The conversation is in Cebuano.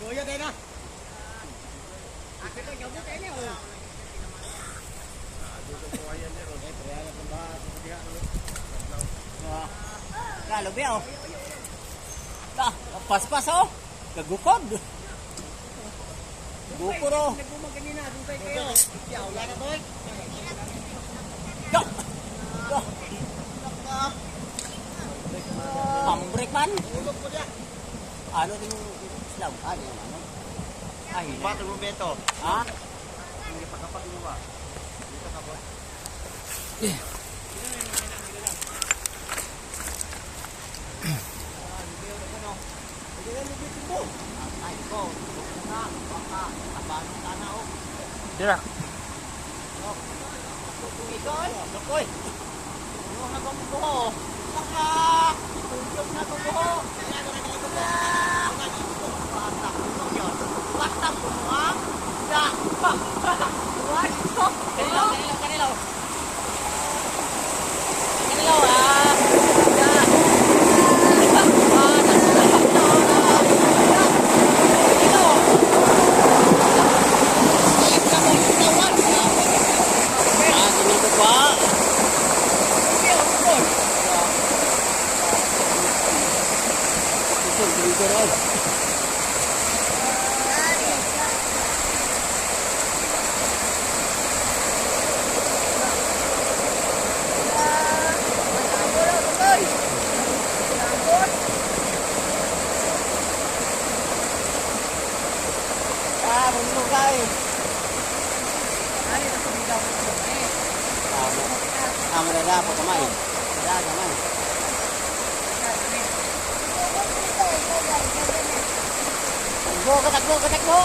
Kuya din na. Lalo ba oh. Ta, paspas oh. Gagukod. Gukod oh. Nagumag kanina, dugay kayo. Wala na boy. Go. Go. Pambrek man. Tulog ko niya. Ano din yung slaw? Ano yung ano? Ay, Bato mo beto. ha? Hindi pa kapag mo ba? Dito ka boy. Dira. Lukoy. Ano na kong buho? Baka! Tulyog na kong buho. Basta buho, ha? Da! Pa! What? Kanilaw, kanilaw, kanilaw. Kanilaw, ha? Da! Pa! Da! Da! Da! Da! Ah, tumingkot pa. Ito, tumingkot raw. Ah, bumulong ka eh. Tama. Tama na dapat kamay. Wala kamay. Takbo, katakbo, katakbo!